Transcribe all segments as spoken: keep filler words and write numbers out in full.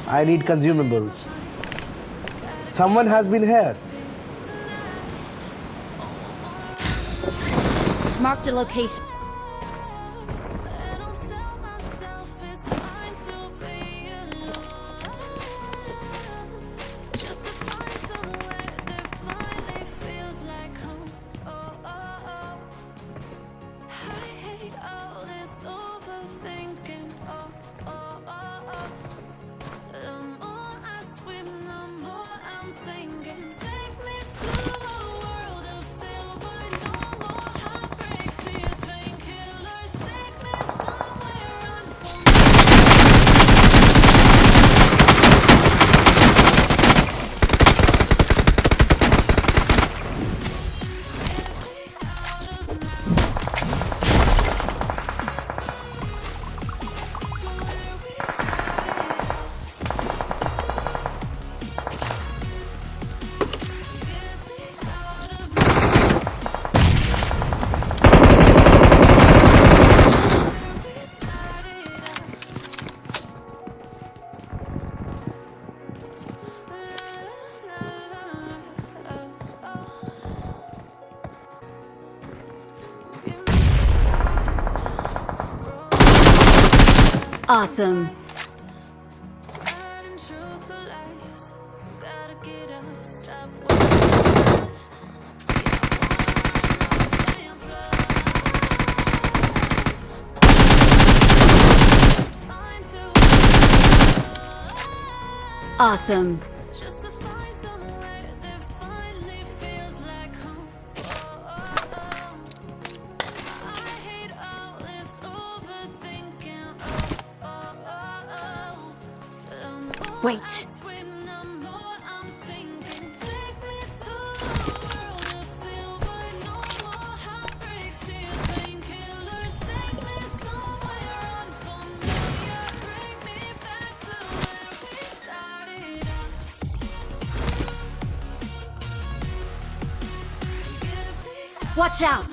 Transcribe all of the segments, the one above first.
I need consumables. Someone has been here. Marked a location. Awesome. Awesome. Wait. Watch out!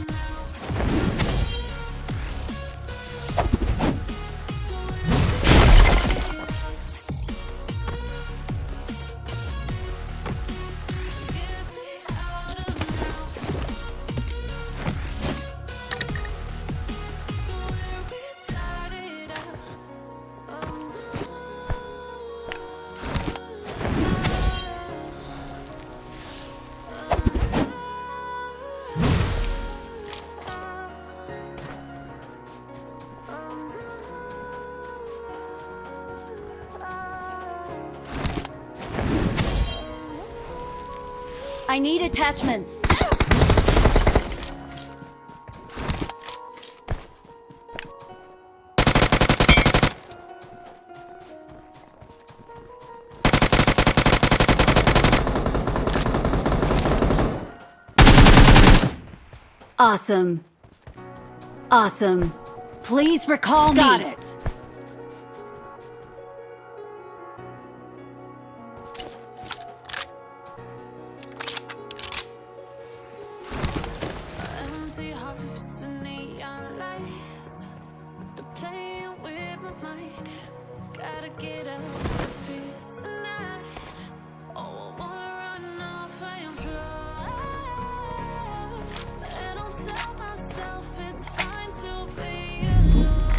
I need attachments. Awesome. Awesome. Please recall me. Got it. Empty hearts and neon lights. They're playing with my mind. Gotta get out of here tonight. Oh, I wanna run off and fly. And I'll tell myself it's fine to be alone.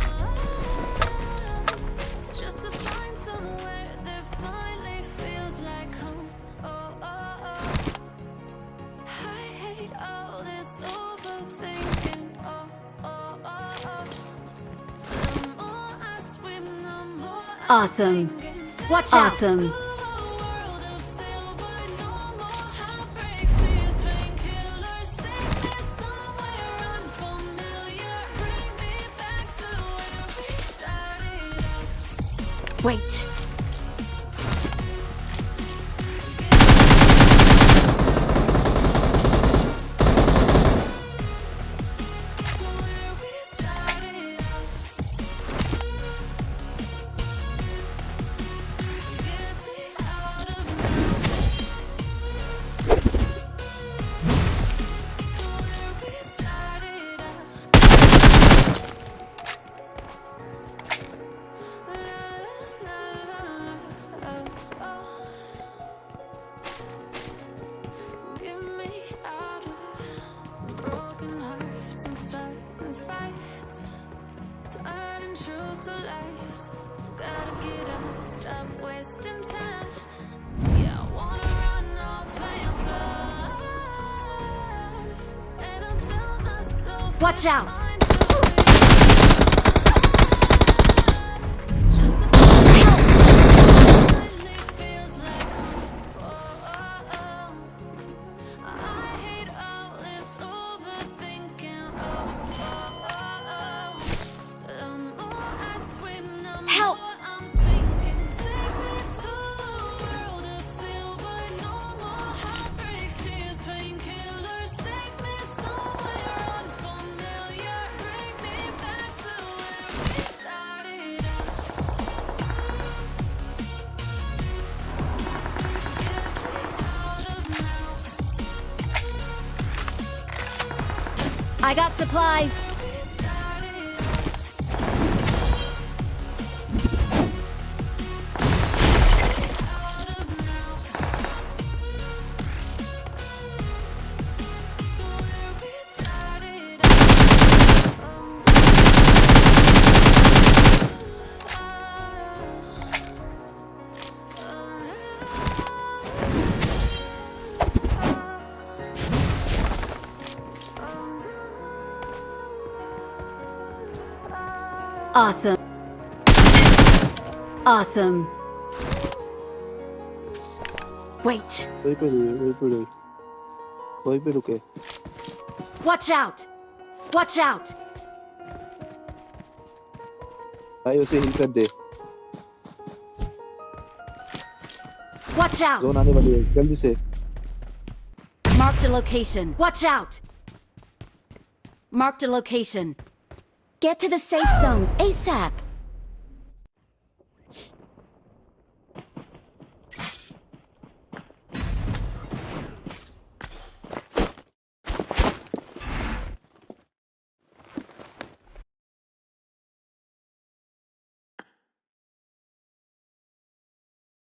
Just to find somewhere that finally feels like home. Oh, oh, oh. I hate all this overthinking. Oh, oh, oh, oh. The more I swim, the more I'm sinking. Awesome. Watch out. Awesome. To a world of silver, no more heartbreaks, tears, painkillers. Take me somewhere unfamiliar. Bring me back to where we started out. Wait. Watch out! Help! I got supplies. Awesome. Awesome. Wait. Wait, wait, wait, wait. Wait, wait, okay. Watch out! Watch out! Ayo se, hilkat de. Watch out! Zone aane wali hai, jaldi se. Marked a location. Watch out! Marked a location. Get to the safe zone ASAP.